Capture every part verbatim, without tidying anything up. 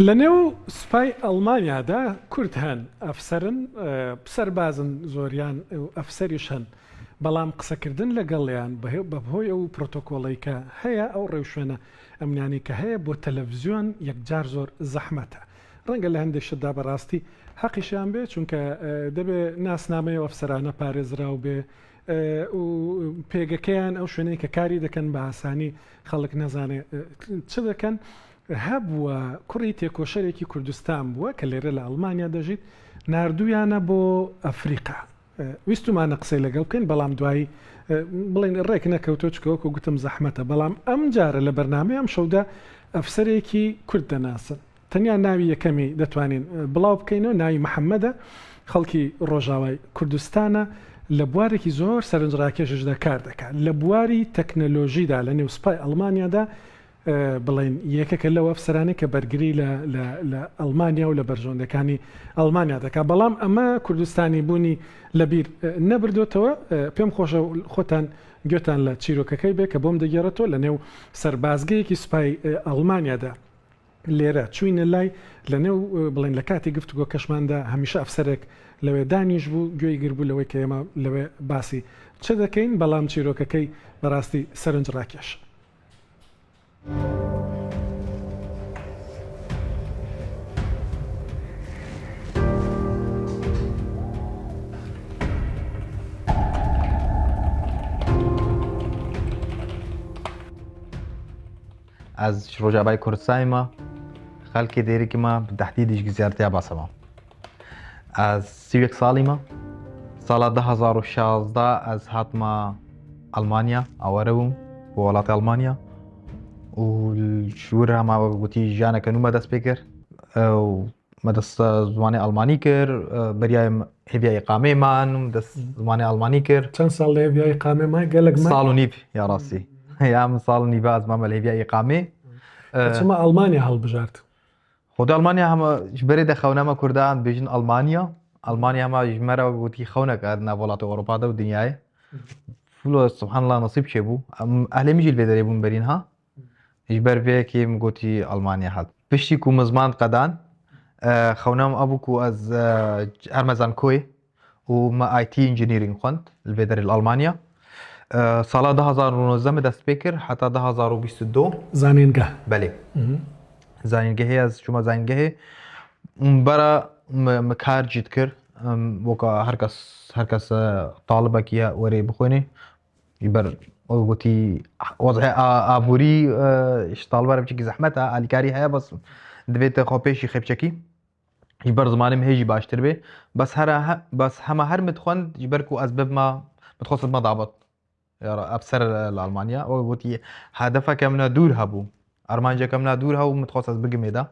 لە نێو سوپای ئەڵمانیادا کورد هەن، ئەفسەرن، ئە، سەربازن زۆریان و ئەفسەریش هەن، بەڵام قسەکردن لەگەڵیان بە هێ-، بە هۆی ئەو پرۆتۆکۆڵەی کە هەیە، ئەو ڕێوشوێنە ئەمنیانی کە هەیە بۆ تەلەڤزیۆن یەکجار زۆر زەحمەتە. ڕەنگە لە هەندێک شتدا بەڕاستی حەقیشیان بێ، چونکە، ئە، دەبێ ناسنامەی ئەو ئەفسەرانە پارێزراو بێ، ئە، و پێگەکەیان ئەو شوێنەی کە کاری دەکەن بە ئاسانی خەڵک نەزانێ، ئە، چ دەکەن. هەبووە کوڕی تێکۆشەرێکی کوردستان بووە کە لێرە لە ئەڵمانیا دەژیت، ناردوویانە بۆ ئەفریقا. ئە، ویستومانە قسەی لەگەڵ بکەین، بەڵام دوایی، ئە، بڵێن ڕێک نەکەوتەوە، چکە وەکو گوتم زەحمەتە. بەڵام ئەم جارە لە بەرنامەی ئەم شەودا ئەفسەرێکی کورد دەناسن. تەنیا ناوی یەکەمی دەتوانین، ئە، بڵاو بکەینەوە، ناوی محەممەدە، خەڵکی ڕۆژاوای کوردستانە، لە بوارێکی زۆر سەرنجڕاکێششدا کار دەکات. لە بواری تەکنەلۆژیدا لە نێو سوپای ئەڵمانیادا، ئە، بڵێن یەکێکە لەو ئەفسەرانەی کە بەرگری لە، لە، لە ئەڵمانیا و لە بەرژەوەندەکانی ئەڵمانیا دەکات. بەڵام ئەمە کوردستانی بوونی لەبیر، ئە، نەبردوتەوە. ئە، پێم خۆشە خۆتان گوێتان لە چیرۆکەکەی بێ کە بۆم دەگێڕێتەوە. لە نێو سەربازگەیەکی سوپای، ئە، ئەڵمانیادا لێرە چووینە لای، لە نێو، ئە، بڵێن لە کاتی گفتوگۆکەشماندا هەمیشە ئەفسەرێک لەوێ دانیش بوو، گوێی گر بوو لەوەی کە ئێمە لەوێ باسی چ دەکەین، بەڵام چیرۆکەکەی بەڕاستی سەرنج ڕاکێش. Ez ji Rojavayê Kurdistanê me, xelkê Dêrikê me, bi tehdîdî ji ziyaretiya basa me. Ez sî û yek salî me. Sala du hazar û şazdeh ez hatime Almanya, aware bûm bo welatê Almanya. Û ji wir re me wek gotî jiyaneke nû me dest pê kir. Û me dest zimanê Almanî kir. Beriya em hêviya îqamê man, me dest zimanê Almanî kir. Çend sal li hêviya îqamê man? Gelek me. Sal û nîv, ya rastî. Ya min sal û nîv ez mame li hêviya îqamê. Te çima Almanya hilbijart? Xwedê Almanya hema ji berê de xewna me Kurdan dibêjin Almanya. Almanya hema ji me re gotî xewnek e di nav welatê Ewropa de û dinyayê. Fulo subhanallah nasîb çêbû. Em, ehlê min jî li vê derê bûn berî niha. Ji ber vê yekê min gotî Almanya hat. Piştî ku min ziman qedan, e, xewna min ebû ku ez, e, herme zankoyê û me I T engineering xwend li vê derê li Almanya. E, sala du hazar û nozdeh min dest pê kir heta du hazar û bîst û du. Zanîngeh. Belê. Mhm. Zanîngehê ez çûme zanîngehê. Min bera min, min kar jî dikir. Em, weka her kes, her kes, e, talibekî ye werê bixwînê. Ji ber wek gotî wez'ê a-, aborî, e, ji taliban re biçekî zehmet e, alîkarî heye, bes divê te xwe pêşî xê biçekî. Ji ber zimanê min hê jî baştir bê. Bes hera he-, bes hema her min dixwend, ji ber ku ez bibima, min dixwest bibima dabet. Ya ra-, efser li Almanya. Wek gotî hedefeke min a dûr hebû. Armanceke min a dûr hebû, min dixwest ez bigimê de.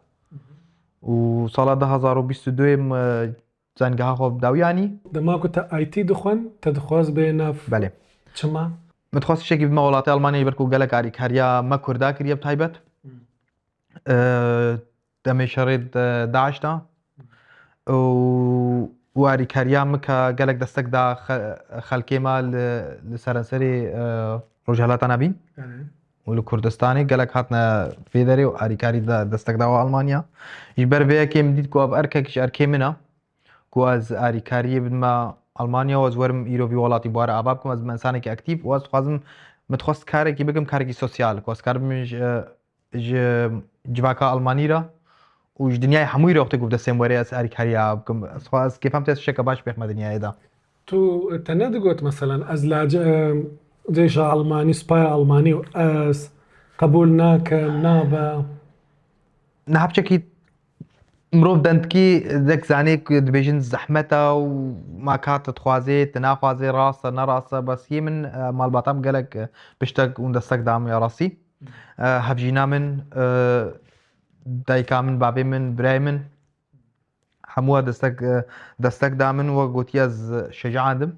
Û sala du hazar û bîst û duyê min, e, Zanîngeha xwe bi dawî anî. Dema ku te I T dixwend, te dixwest bê nav. Belê. Çima? Min dixwest tiştekî bime welatê Almanyayê, ji ber ku gelek alîkariya me Kurda kiriye bi taybet. Hmm. Ee, demê şerê de, DAIŞ de. Û, û alîkariya min ke gelek destek da xe-, xelkê me li, li serenserê, e, Rojhilata Navîn. Belê. Û li Kurdistanê gelek hatine vê derê û alîkarî de destek dawe Almanya. Ji ber vê yekê min dît ku ev erkek ji erkê min e. Ku ez alîkariyê bidime Almanya û ez werim îro vî welatî bi we re ava bikim, ez bim insanekî aktîf û ez dixwazim, min dixwest karekî bikim, karekî sosyal, ku ez karibim ji, ji civaka Almanî re û ji dinyayê hemûyî re wextê ku bi destê min were ez alîkariya bikim. Ez xwe, ez kêfa min tê ez tişteke baş bêxime dinyayê de. Tu te nedigot, meselen, ez lace-, ceyşa Almanî, spaya Almanî û ez qebûl nakim, nabe? Niha piçekî mirov dentkî zek zanê ku dibêjin zehmet e û ma ka tu dixwazê, tu naxwazê, rast e, ne rast e, bes yê min, e, malbata min gelek, e, piştek û destek da min ya rastî. E, hevjîna min, e, dayika min, bavê min, birayê min, hemû destek, e, destek da min, wek gotî ez şecaandim.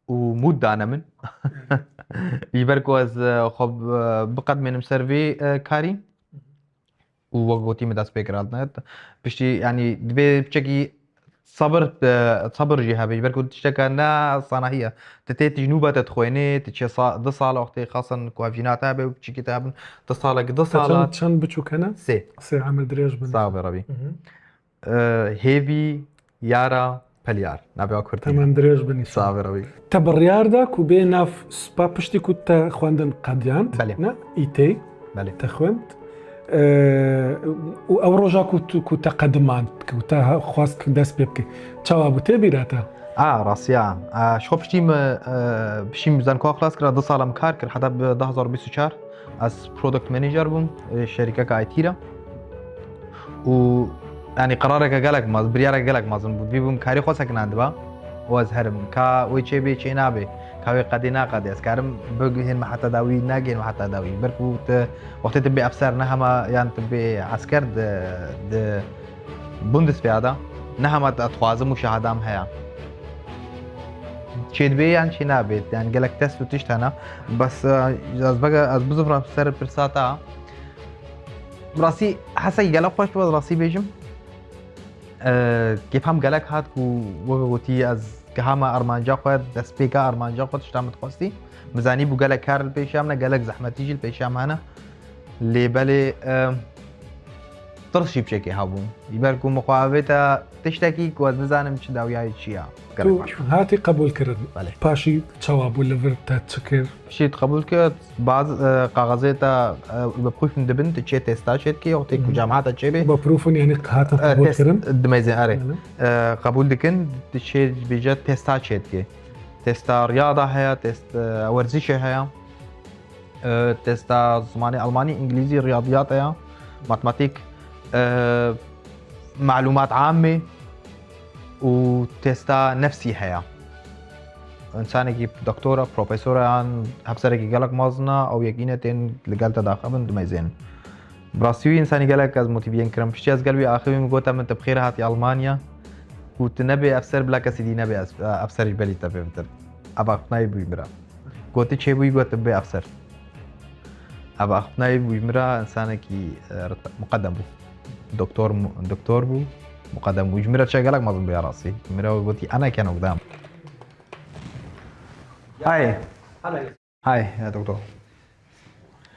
û mût dane min. Ji ber ku ez, e, xwe bi-, biqedmênim ser vê, e, karî û wek gotî min dest pê kir hatine. Piştî, yanî, divê piçekî Sabir, e, sabir jî hebe, ji ber ku tişteke ne sanahiye. Tu tê tu ji nû be te dixwênê, tu çê sa-, du sala wextê xasan ku hevjîna te hebe û piçîkî te hebin, du salek, du Te sala. çend, çend biçûk hene? Sê. Sê emir dirêj bin. Sağ be Rabî. Mhm. E, Hêvî, Yara, Pelyar. Navê wa kurtî. Temam dirêj bin inşallah. Sağ be Rabî. Te biryar da ku bê nav spa piştî ku te xwendin qediyand, Belê. ne? Îtê Belê. te xwend. E, û ew roja ku tu, ku te qedimand, ku te xwest dest pê bike. Çawa bû tê bîra te? A, rastiya. A, ji xwe piştî min, e, piştî min zankoa xilas kira, du sala min kar kir, heta bi du hazar bîst û çar ez product manager bûm, e, şerîkeka I T re. Û, yanî, qerareke gelek mez, biryareke gelek mezin bû. Divê bûm karê xwe sekinandiba û ez herim. Ka wê çê bê, çê nabê. Ka wê qedê, naqedê. Ez karim bigihênme heta dawî, negihênme heta dawî. Ber ku tu, wextê tu bê efser, ne hema, yan tu bê esker di, di Bundeswehr de, ne hema tu dixwazim û şehadam heye. Çê dibê yan çê nabê. Yanî gelek test û tişt hene. Bes, e, ez bege, ez bizivrim ser pirsa te. Rastî, hesek gelek xweş bû, ez rastî bêjim. E, kêfam gelek hat ku weke gotî ez gihama armanca xwe, destpêka armanca xwe, tişta min dixwestî. Min zanî bû gelek kar li pêşiya min e, gelek zehmetî jî li pêşiya min hene. Lê belê, e, tirs jî piçekê hebû. Ji ber ku min xwe avête tiştekî ku ez nizanim çi dawiyayê çi ya. Gelek baş. Tu hatî qebûl kirin. Belê. Paşî çawa bû, li vir te çi kir? Şît qebûl kir, bazı, e, kaxezê te, e, überprüfen dibin, tu çê testa çêdikî, wextê ku Mhm. cemaata çê bê. Überprüfen yani hatin E, qebûl test kirin. Dimeyzên, erê. Belê. E, qebûl dikin, tu çê bêje testa çêdikî. Testa riyada heye, test, e, werzişê heye. E, testa zimanê Almanî, Îngilîzî, riyadiyat heye, matematik, e, malumat amê û testa nefsî heye. Însanekî doktora, profesora yan hevserekî gelek mezin e, ew yekîne tên li gel te daxivin, dimeyzên. Bi rastî wî însanî gelek ez motîviyên kirim. Piştî ez gel wî axivî min gote min tu bi xêr hatî Almanya. Ku tu nebê efser, bila kesî dî nebê es-, efser ji belî te pê bitir. Eva xutnayê bûyî min re. Gotî çê bûyî, got tu bê efser. Eva xutnayê bûyî min re însanekî, e, rit-, muqedem bû. Doktor mu-, doktor bû, muqedem bû. Ji min re çe gelek mezin bû ya rastî. Min re gotî, Anerkennung, da. Hi. Hi, Herr Doktor.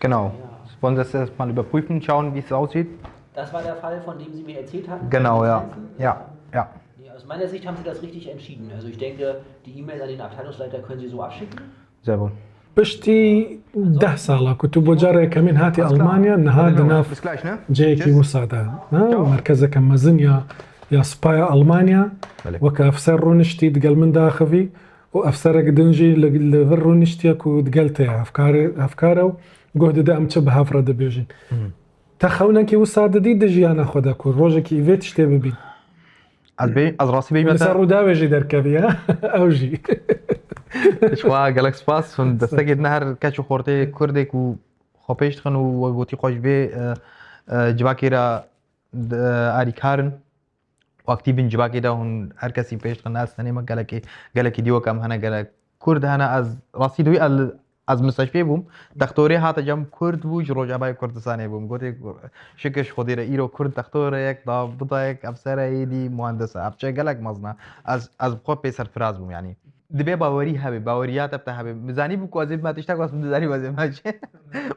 Genau. Wollen Sie das mal überprüfen, schauen, wie es aussieht? Das war der Fall, von dem Sie mir erzählt hatten? Genau, Von ja. Lizenzen? Ja, ja. Nee, aus meiner Sicht haben Sie das richtig entschieden. Also ich denke, die E-Mails an den Abteilungsleiter können Sie so abschicken. Sehr wohl. Piştî deh sala ku tu bo cara yekemîn hatî Almanya, niha di nav Bis gleich, ne? cihekî Tschüss. wisa de, ha? Merkezeke mezin ya, ya spaya Almanya, Belê. Weke efser rûniştî digel min daxivî û efserek din jî li, li vir rûniştiye ku digel te ye, hevkarê, hevkar e û guh dide em çi bi hev re dibêjin. Te xewnekî wisa didî di jiyana xwe de ku rojekî vê tiştê bibîn? Ez bê, ez rastî bêjim Li ser te. Rûdawê jî derkevî, ha? Ew jî. Ji xwe gelek spas. Hûn destekê dine her keç û xortê Kurdê ku xwe pêş dixin û wek gotî xwe ji vê, e, e, civakê re, e, alîkar in û aktîv in civakê de, hûn her kesî pêş dixin. Ez tenê me, gelekî, gelekî dî wek em hene, gelek Kurd hene. Ez rastî dû ez, ez mistexpê bûm. Dextorê hate cem Kurd bû, ji Rojavayê Kurdistanê bûm. Gotê, şikir ji Xwedê re, îro Kurd dextor e yek, da-, bida yek, efser e, êdî muhendis e. Ev çi gelek mezin e. Ez, ez bi xwe pê serfiraz bûm, yanî. Divê bawerî hebe, baweriya te bi te hebe. Min zanîbû ku ez ê bime tiştek, bes min dizanî ez ê bime çi.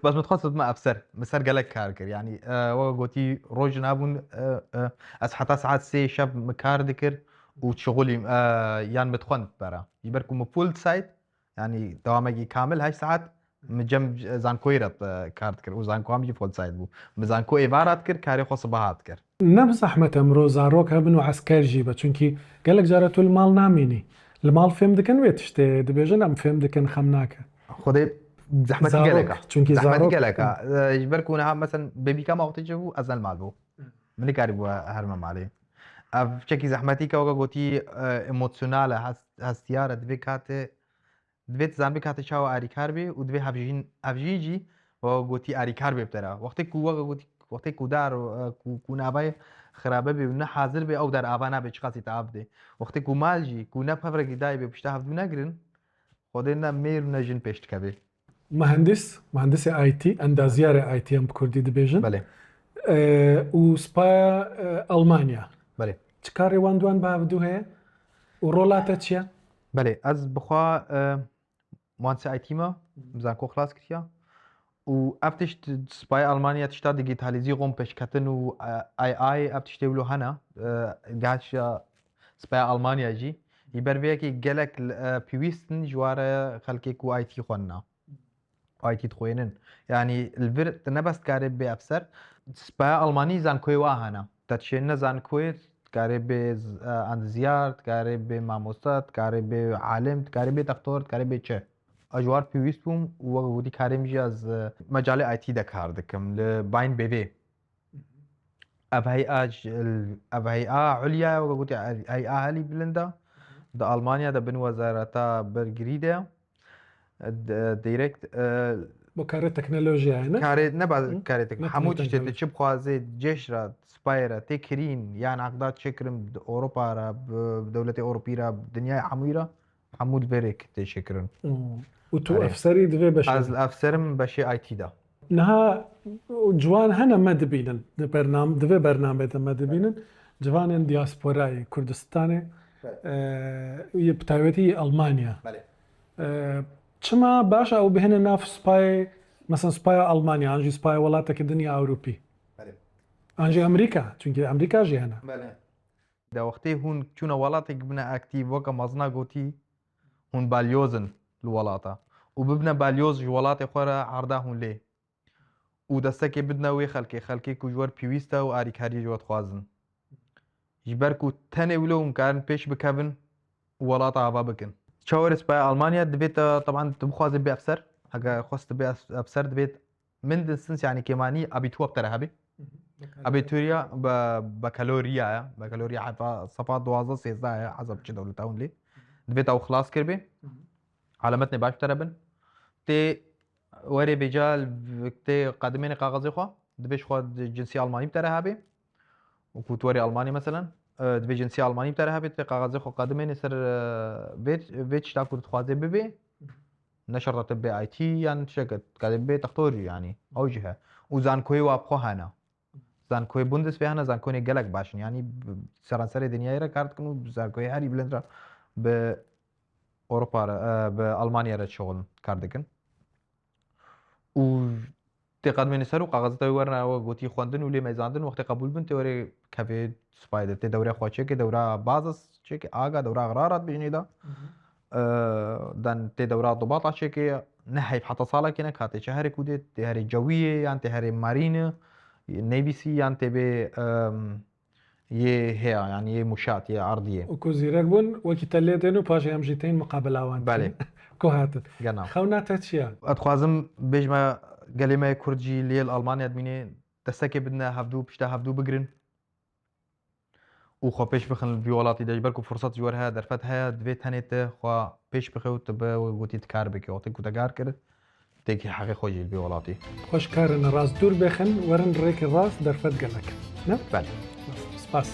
Bes min dixwest bime efser. Min ser gelek kar kir. Yanî, e, weke gotî roj nabûn, e, e, ez heta saet sê şev min kar dikir û şixulî, e, yan min dixwend bera. Ji ber ku min full site, yanî dewamekî kamil heşt saet min cem zankoyê re, e, kar dikir û zankoya min jî full site bû. Min zanko êvara dikir, karê xwe sibeha dikir. Ne bi zehmet emro zarok hebin û esker jî be, çunkî gelek cara tu li mal namînî. Li mal fêm dikin wê tiştê, dibêjin em fêm dikin, xem nake. Xwedê zehmetî Zarok, gelek e. Çunkî Zehmetî zarok. Gelek e. E, ji ber ku niha, mesela, bêbîka me wextê çi bû, ez ne li mal bû. Min nikarîbû herime malê. Ev çekî zehmetî ke weke gotî, e, emosyonal e, hes-, hestiyar e, divê kate, divê tu zanbî kate çawa arîkar bê û divê hevjîn, hevjîn jî weke gotî arîkar bê bi te re. Wextê ku weke gotî, wextê ku dar, e, ku, ku navayê xirabe bê û ne hazir bê, ew dar ava nabe, çiqasî te av bidê. Wextê ku mal jî, ku ne pevrekî dayê bê, pişta hevdû negirin, Xwedê ne mêr û ne jin pêş dikevê. Muhendis, muhendisê I T, endaziyarê I T em bi kurdî dibêjin. Belê. E, û spaya, e, Almanya. Belê. Çi karê wan duan bi hevdû heye û rola te çi ye? Belê, ez bixwe e, muhandisê I T me, zanko xilas kiriya. Û ev tişt spayê Almanya tişta digîtalîzî xwe pêşketin û e, A I ev tiştê wilo hene. E, Gerçiya spayê Almanya jî. Ji ber vê yekê gelek e, pêwîst in ji ware xelkê ku I T xwenina. I T dixwînin. Yanî li vir tu ne bes dikarê bê efser. Spaya Almanî zankoyê wa hene. Te dişênine zankoyê, dikarê bê z- e, endizyar, dikarê bê mamosta, dikarê bê alim, dikarê bê textor, dikarê bê çi. Ez ji war pêwîst bûm û wek gotî karê min jî ez e, mecalê I T de kar dikim. Li Bayn B V. Ev hey'a ji- ev hey'a ulya ye, wek gotî hey'a helî bilind e. Di Almanya de bin wezareta bergirî de. D- Direkt e, Bo karê teknolojiya ye, ne? karê ne ba Hı? karê tek Ne hemû tine tiştê teknoloji. tu çi bixwazê cejra spayê re tê kirîn yan aqda çêkirin bi Ewropa re, bi dewletê Ewropî re, bi dinyayê hemûyî re, hemû di vê rêk tê çêkirin. Û- Û tu Erê. efserî divê beşê. Ez li efserim beşê I T de. Niha ciwan hene me dibînin. Di bernam, di vê bernamê de me dibînin. Ciwanên diasporayê Kurdistanê, Evet. e, yê bi taybetî Almanya. Belê. E, Çima baş e ew bihêne nav spayê, mesela spaya Almanya, an jî spaya welatekî din ya Ewropî? Belê. An jî Amerîka, çünkü Amerîka jî hene. Belê. De wextê hûn çûne welatek bibine aktîf, weke mezina gotî, hûn balyoz in li welata. Û bibine balyoz ji welatê xwe re erda hûn lê. Û destekê bidine wê xelkê, xelkê ku ji we re pêwîst e û alîkariyê ji we dixwazin. Ji ber ku tenê wilo hûn karin pêş bikevin û welata ava bikin. Çawerê spaya Almanya divê te, teban tu bixwazê bê efser. Heke xwest bê ef- efser divê mindestens, yani kêmanî abitur bi te re hebê. Abitur ya be, bakalorya ya. Bakalorya hefa sefa duwazdeh sêzdeh ya, hesab çi dewleta hûn lê. Divê te ew xilas kiribê. Alametnê baş bi te re bin. Tê werê vêca tê qedimênê kaxezê xwe. Divê ji xwe cinsî Almanî bi te re hebê. Û ku tu werê Almanî meselen, e, divê cinsî Almanî bi te re hebê, tê kaxezê xwe qedimênê ser e, vê, vê tişta ku tu dixwazê bibê. Ne şerta tu bê I T yan tiştek, tu dikare bê textor jî, yanî ew jî he. Û zankoyê wa bi xwe hene. Zankoyê Bundeswehr hene, zankoyê gelek baş in. Yanî bi- seranserê dinyayê re kar dikin û bi zankoyê herî bilind re bi Ewropa re, e, bi Almanya re şixul kar dikin. Û tê qedimênê ser û kaxezeta wê werine ew gotî xwendin û lê mezandin, wextê qebûl bin tê werê kevê spayê de, tê dewrê xwe çêkê, dewra bazis çêkê, aga dewra agrara dibêjinê de. E, dan tê dewra dubata çêkê, ne heyf heta salekê ne katê çi herê ku dê, tê herê cewiyê yan tê herê marînê, navy sea yan tê bê, em, yê hêya, yanî yê muşat, yê erdiyê. Û ku zîrek bûn, wekî te lê tên û paşê em jî tên muqabela wan dikin. Belê. Ku hatin. Genau. Xewna te çi ye? Ez dixwazim bêjme gelê me Kurd jî lê li Almanya dimîne destekê bidine hevdû, pişta hevdû bigirin. Û xwe pêş bixin vî welatî de, ji ber ku firsat ji we re heye, derfet heye, divê tenê te xwe pêş bixê û tu bi wê gotî tu kar bikî. Wextê ku te kar kir, têkî heqê xwe jî li vî welatî. Xweş karin rast dûr bêxin, werin rêkê rast derfet gelek. Ne? Belê. Spas.